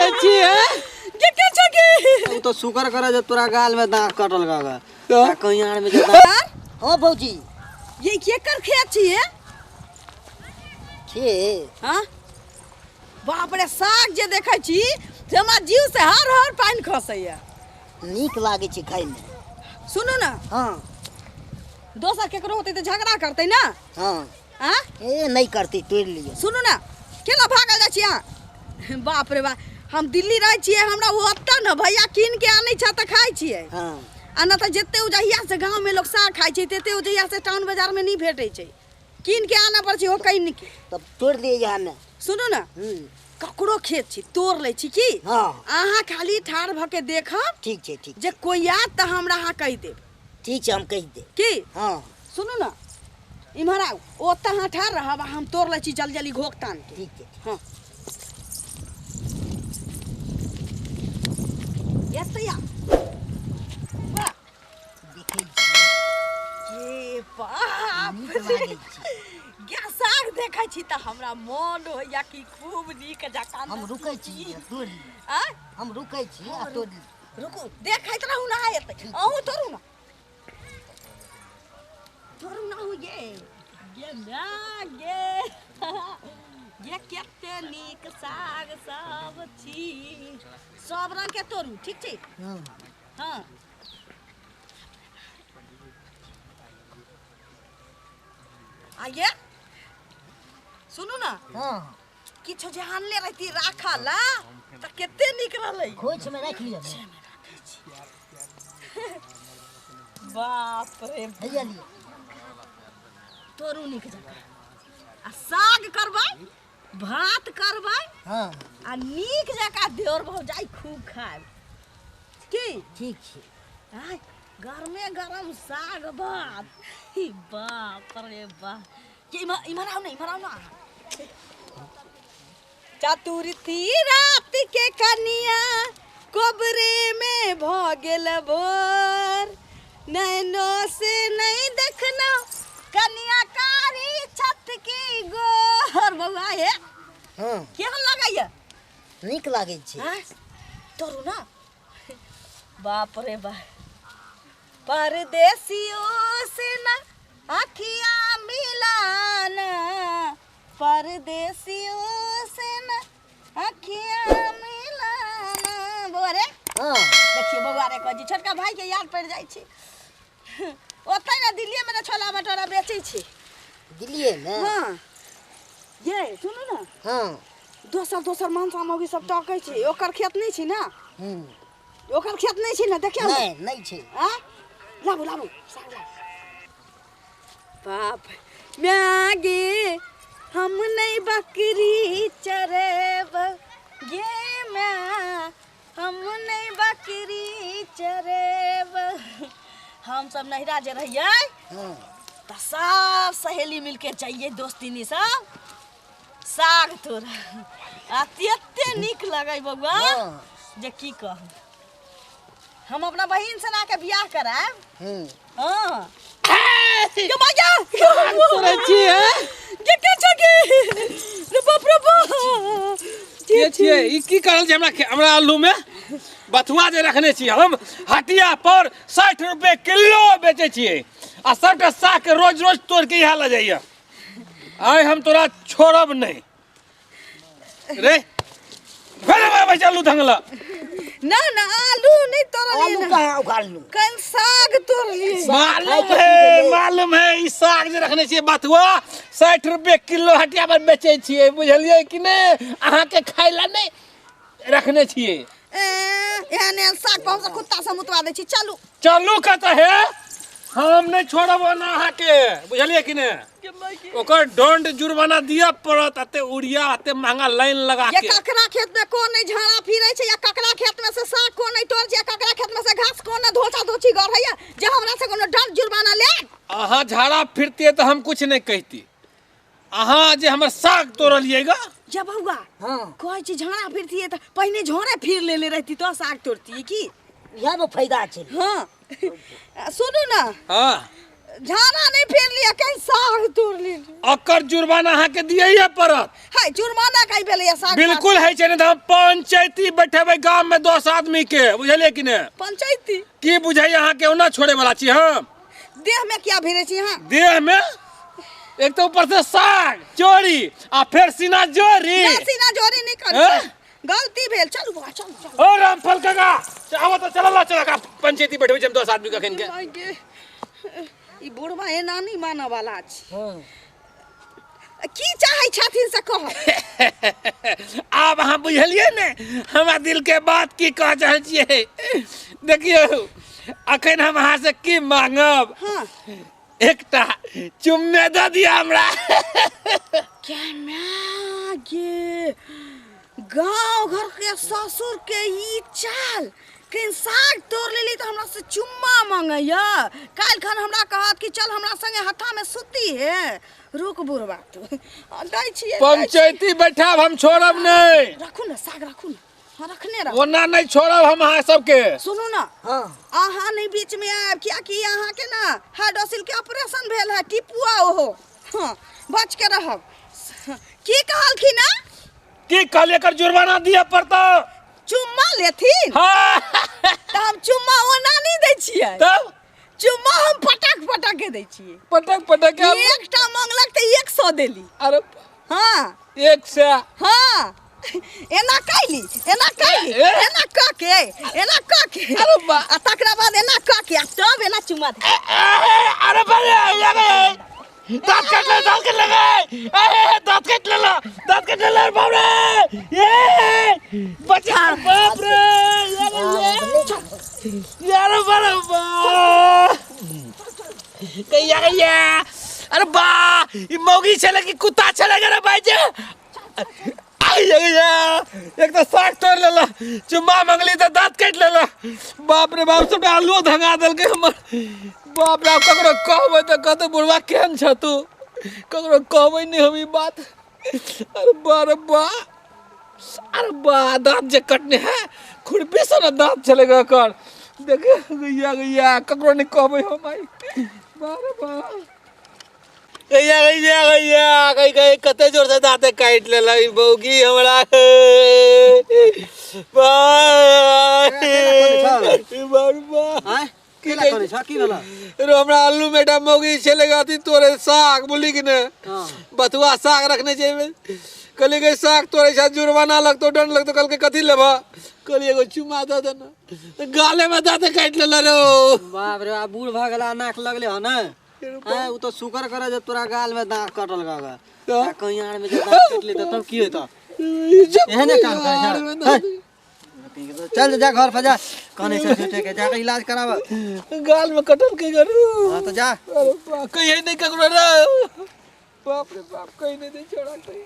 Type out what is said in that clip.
सुनै छी है? के के छै के तू तो शुक्र कर जे तोरा गाल में दांत कटल गा तो? कहीं आड़ में जे दांत हाँ भौजी ये केकर खेत छियै? खे हाँ बाप रे, साग जे देखै छी से हमरा जीव से हर हर पानि खसैया। नीक लागै छै खाइमे। सुनू ना। हाँ। दोसर केकरो होतै तऽ झगड़ा करतै ना। हाँ। हाँ? ए नहीं करतै, तोड़ि लिअ। सुनू ना, केना भागल जाइ छी अहाँ? बाप रे बाप, हम दिल्ली रहै छियै, हमरा ओ ओतऽ ने भैया कीन के आनै छै तऽ खाइ छियै। हाँ। आ न तऽ जते उजहिया से गाँव में लोग साग खाइ छै तते उजहिया से टाउन बाजार में नहीं भेटै छै, कीन के आनऽ पड़ै छै ओ कीन के। तब तोड़ि लिअ इएह में। सुनू ना, ककरो खेत छी तोड़ लै छी की? हाँ। अहाँ खाली ठाढ़ भऽ के देखब। ठीक छै, ठीक। जे कोई आयत तऽ हमरा अहाँ कहि देब। ठीक छै, हम कहि देब। की? हाँ। सुनू ना, इम्हर आउ, ओतऽ अहाँ ठाढ़ रहब आ हम तोड़ लै छी जल्दी जल्दी घोघ तान के। ठीक छै। हाँ। एतऽ आउ। वाह। देखै छियै। ये बाप नीक रे। लागै छै। गे साग देखै छी तऽ हमरा मोन होइया कि खूब नीक जकाँ हम रुकै छी, तोड़ि लिअ। आँय? हम रुकै छी आ तोड़ि लिअ। रुकू, देखैत रहू ना, एतै। अहूँ तोड़ू ना। तोड़ू ना हूँ ये। गे ना गे। गे कते नीक साग सब छी। सब रंग के तोड़ू, ठीक छै? हाँ। हाँ। आइए सुनू ना। हाँ। किछु जे आनले रहती राखल तऽ कते नीक रहलै। खोइछ में राखि लिअ। बाप रे। हैया लिअ। तोरू नीक जकाँ। आ साग करबै, भात करबै। हाँ। आ नीक जकाँ देवर भौजाइ खूब खायब। की? ठीक छै। आय, गरमे गरम साग भात। ही बाप रे बाप। के इम्हर आउ ना, इम्हर आउ ना। चतुर्थी रात के कनिया कोबरे में भ गेल भोर, नैनो से नहीं देखना कनिया कारी छत की गोर। बौआ हे। हाँ। केहन लगैया? नीक लागै छै। हाँ? तोरू ना। बाप रे बाप, परदेसियों से ना अखियां मिलाना, परदेसियों से ना अखियां मिलाना। बौआ रे। हाँ। देखियो बौआ रे, कहै छी छोटका भाई के याद पड़ि जाइ छै। ओतै ने दिल्लीए में ने छोला भटोरा बेचै छै। दिल्लीए में? हाँ। ये सुनू ना। हाँ। दोसर दोसर मनसा मौगी सब टकै छै, ओकर खेत नहि छै ना। ओकर खेत नहि छै ना, देखियौ ने। नहि, नहि छै। आँ? लाबू, लाबू, साग लाबू। बाप म्यागे, हम नहि बकरी चरेब गे म्या, हम नहि बकरी चरेब। हम सब नहिरा जे रहियै हाँ। तऽ सब सहेली मिलके जइयै, दोस्तिनी सब साग तोड़। आ तते नीक लगै बौआ। हाँ। जे की कहू, हम अपना बहिन से ना के बियाह करायब। हाँ। के भैया? सुनै छी है? के के छै के? रे बाप रे बाप। के छियै? ई की करल छै हमरा हमरा आलू में? बथुआ जे रखने छी हम हटिया पर 60 रुपए किलो बेचै छियै आ सबटा साग के रोज रोज तोड़ के इएह लऽ जाइया। आइ हम तोरा छोड़ब नहि रे। फेर हमरा बैस आलू धंगला। ना ना, आलू नहीं तोड़लियै आलू ना। कहाँ उखाड़लू? कल साग तोड़लियै। मालूम है, मालूम है, ई साग जे रखने छियै बथुआ 60 रुपए किलो हटिया पर बेचै छियै, बुझलियै कि नहि? अहाँके खाय ला नहि रखने छियै। ए, एहन एहन साग पर हमसब कुत्ता सब मुतवा दै छी। चलू। चलू कतऽ हे? हम नहि छोड़ब ओना अहाँके, बुझलियै कि नहि? ओकर दंड जुर्माना दिअ पड़त, एते उड़िया एते महंगा लाइन लगा ये के। ककरा खेत में कोन नहीं झाड़ा फिरै छै, या ककरा खेत में से साग कोन नहीं तोड़ छै, या ककरा खेत में से घास कोन नहीं धोचा धोची गढ़ैया जे हमरा से कोनो दंड जुर्माना ले। अहाँ झाड़ा फिरतियै तऽ हम कुछ नहि कहिती, अहाँ जे हमर साग तोड़लियै गा। जे बौआ, हाँ। कहै छी झाड़ा फिरतियै तऽ पहिने झोरे फिर लेले रहती तऽ साग तोड़तियै की? इएह में फायदा छै। हाँ। सुनू ना। हाँ। झाड़ा नहीं फेर लिया कहीं साग तोड़ ली। अकर जुर्माना अहाँ के दियैये पड़त। हाय जुर्माना कहीं भेलै साग? बिल्कुल है छै, नहीं तऽ हम पंचायती बैठेबै गाम में 10 आदमी के, बुझलियै कि ने? पंचायती की बुझाइए अहाँ के? ओना छोड़े वाला छी हम। देह में क्या भिड़े छी अहाँ? देह में एक तो ऊपर से साग चोरी आ फिर सीना जोरी। ना सीना जोरी नहीं करी, हैं? गलती भेल। चलू बौआ चलू चलू। ओ रामफल काका आबो तऽ चलल ना, चल पंचायती बैठबै छी हम 10 आदमी कखन के। माय गे, ई बुढ़वा एना नहीं मानऽ वाला छै। की चाहै छथिन से कह। आब अहाँ बुझलियै ने हमरा दिल के बात की कह चाहै छियै। देखियौ अखन हम अहाँ से की मांगब। हाँ। एकटा चुम्मे दऽ दिअ हमरा। क्या माय गे, गाँव घर के ससुर के ई चाल कहीं साग तोड़ लेली तऽ हमरा से चुम्मा मांगैया। काल्हि खन हमरा कहत कि चल हमरा संगे हत्था में सुती है। रुक बुढ़वा तू दै छियै। पंचायती बैठाब हम छोड़ब नहीं। रखू ना साग, रखू ना। हाँ रखने रहो। ओना नहीं छोड़ब हम अहाँ सबके। सुनू ना। हाँ। अहाँ नहीं बीच में आयब, कियाकि अहाँ के ना हाइड्रोसिल के ऑपरेशन भेल है, टिपुआ ओहो। हाँ बच के रहब। की कहलखिन ना? की कहलियै एकर जुर्माना दिअ पड़तौ। चुम्मा लेथिन? हाँ। तऽ हम चुम्मा ओना नहीं दै छियै। तब? चुम्मा हम पटक पटक के दै छियै। पटक पटक के? एकटा मांगलक तऽ 100 देली। अरे हाँ। 100? हाँ। एना कैली, एना कैली, एना कऽ के, एना कऽ के। अरे बा। आ तकरा बाद एना कऽ के आ तब एना चुम्मा दे। अरे बा रे, दांत काट ले, दांत काट ले रे। ए, दांत काट ले ला, दांत काट ले ला, बाप रे। ए, बचा, बाप रे। यार, बाप बा। गैया गैया। अरे बा, ई मौगी छले कि कुत्ता छले गे रे भाई जे? आई गैया, एक तो साग तोड़ लेला, चुम्मा मंगली तो दांत काट लेला। बाप रे बाप, सबटा आलूओ धंगा देलकै हमर। बाप रे, आब ककरो कहबै तऽ कहतै बुढ़वा केहन छ तू। ककरो कहबै नहि हम ई बात। अरे बा रे बा, अरे बा, दांत जे कटने है खुरपी से ना दांत छलै गे एकर। देख गैया गैया, ककरो नहि कहबै हम आई। बा रे बा। गैया गैया गैया, गई गई कते जोर से दांते काटि लेलक ई बौगी हमरा। बा बा। आँय? की केला कहै करै छ? की भेल? रो हमरा आलू में एकटा मौगी छलै अथी तोड़े साग, बुझली कि ने? हाँ। बथुआ साग रखने छै एहिमे। कहलियै गई साग तोड़े छ, जुर्माना लगतौ, दंड लगतौ। कहलकै कथी लेबह? कहलियै एगो चुम्मा दऽ दे ने। गाले में दाँते काटि लेलक रो। बाप रे, आब बूढ़ भऽ गेला, नाक लगले हन ने? आँय, उ तऽ शुक्र करे जे तोरा गाल में दाँत कटल गऽ। तऽ? कहीं आर में जे दाँत कटि लेतौ तब की हेतौ? एहने काम करै छ। हे, चल जा घर पर जा, कहने छै झूठे के, जाके इलाज कराब। गाल में कटल के करू। हाँ तो जा। अरे बाप, कहीं नहीं ककरो रे। बाप रे बाप, कहीं नहीं दे छोड़ा कहीं।